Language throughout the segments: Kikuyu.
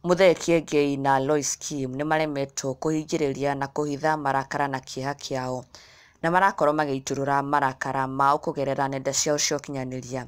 Muthee Kiengei na Lois Kim nĩmaremetwo kũhingĩrĩria na kũhitha marakara na kĩeha kĩao, na marakorwo magĩitũrũra marakara mao kũgerera nenda ciao cia ũkinyanĩria.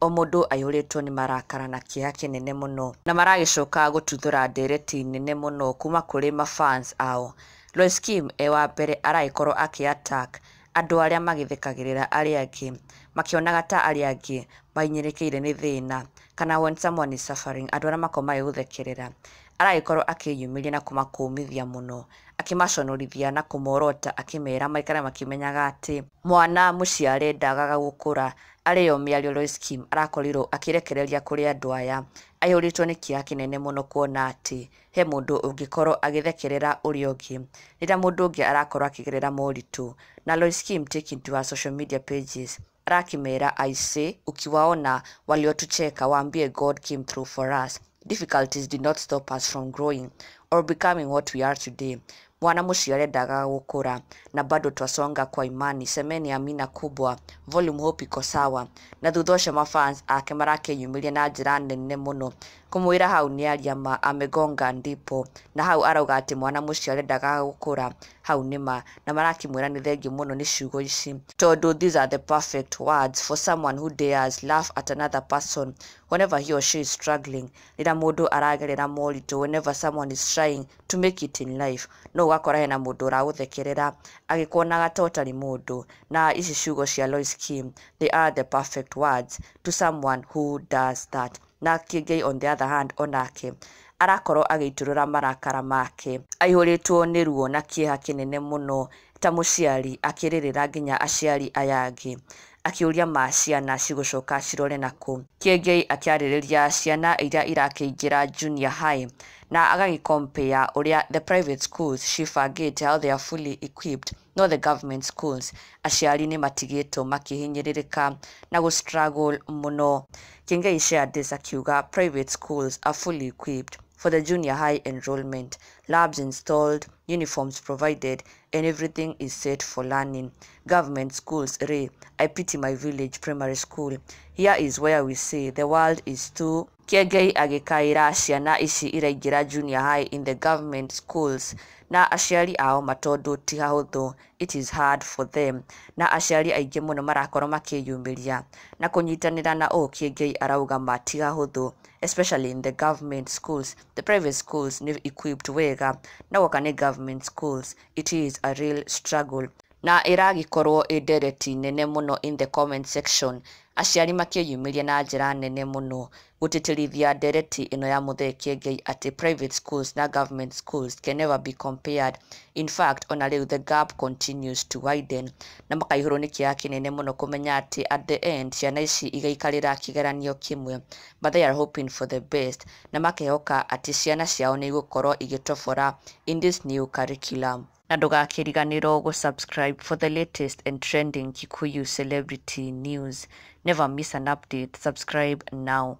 O mũndũ aihũrĩtwo nĩ marakara na kĩeha kĩnene mũno, na maragĩcoka gũtuthũra ndereti nene mũno kuma kũrĩ mafans ao. Lois Kim e wa mbere aragĩkorwo akĩ attack andũ arĩa magĩthekagĩrĩra arĩa angĩ, makĩonaga ta arĩa angĩ mahinyĩrĩkĩire nĩ thĩna, kana when someone is suffering, andũ arĩa makoragwo magĩgũthekerera. Aragĩkorwo akĩyumĩria na kũmakũmithia mũno, akĩmaconorithia na kũmorota akĩmera maikare makĩmenyaga atĩ mwana mũciare ndagaga gũkũra. Arĩyo mĩario Lois Kim arakorirwo akĩrekereria kũrĩ andũ aya, aihũrĩtwo nĩ kĩeha kĩnene mũno kuona atĩ he mũndũ ũngĩkorwo agĩthekerera ũrĩa ũngĩ rĩrĩa mũndũ ũngĩ arakorwo akĩgerera moritũ. Na Lois Kim taking to her social media pages arakĩmera, "I say, ukiwaona waliotucheka waambie God came through for us. Difficulties did not stop us from growing or becoming what we are today. Mwana mũciare ndagaga gũkũra na bado twasonga kwa imani. Semeni amina kubwa, volume hope iko sawa." Na thutha ũcio mafans ake marakĩyumĩria na njĩra nene mũno kũmwĩra hau nĩ aria ma, amegonga ndipo, na hau arauga atĩ mwana mũciare ndagaga gũkũra, hau nĩ ma, na marakĩmwĩra nĩ thengiũ mũno nĩ ciugo ici tondũ these are the perfect words for someone who dares laugh at another person whenever he or she is struggling. Rĩrĩa mũndũ aragerera moritũ, whenever someone is trying to make it in life, no ũgakora hena mũndũ ũragũthekerera agĩkuonaga ta ũtarĩ mũndũ. Na ici ciugo cia Lois Kim, they are the perfect words to someone who does that. Na Kiengei on the other hand, onake arakorwo agĩitũrũra marakara make aihũrĩtwo nĩ ruo na kĩeha kĩnene mũno ta mũciari, akĩrĩrĩra nginya aciari aya angĩ, akĩũria ma ciana cigũcoka cirore nakũ. Kiengei akĩarĩrĩria ciana iria irakĩingĩra junior high na agagĩ compare ũrĩa the private schools cibangĩte, how they are fully equipped, not the government schools. Aciari nĩ matigĩtwo makĩhinyĩrĩrĩka na gũ struggle mũno. Kiengei shared this akiuga, "Private schools are fully equipped for the junior high enrollment, labs installed, uniforms provided, and everything is set for learning. Government schools, re, I pity my village primary school. Here is where we say the world is too." Kiengei agĩkaĩra ciana ici iraingĩra junior high in the government schools na aciari ao matondũ ti hahũthũ, it is hard for them. Na aciari aingĩ mũno marakorwo makĩyumĩria na kũnyitanĩra na ũũ Kiengei arauga ma ti hahũthũ, especially in the government schools. The private schools nĩ equipped wega, na guoka nĩ government schools, it is a real struggle. Na ĩragĩkorwo ĩ ndereti nene mũno in the comment section, aciari makĩyumĩria na njĩra nene mũno gũtĩtĩrithia ndereti ĩno ya Muthee Kiengei atĩ private schools na government schools can never be compared. In fact, ona rĩu the gap continues to widen, na makaihũrwo nĩ kĩeha kĩnene mũno kũmenya atĩ at the end ciana ici igaikarĩra kĩgeranio kĩmwe, but they are hoping for the best na makehoka atĩ ciana ciao nĩ igũkorwo igĩtobora in this new curriculum. Na ndũgakĩriganĩrwo gũ-subscribe for the latest and trending Kikuyu celebrity news. Never miss an update. Subscribe now.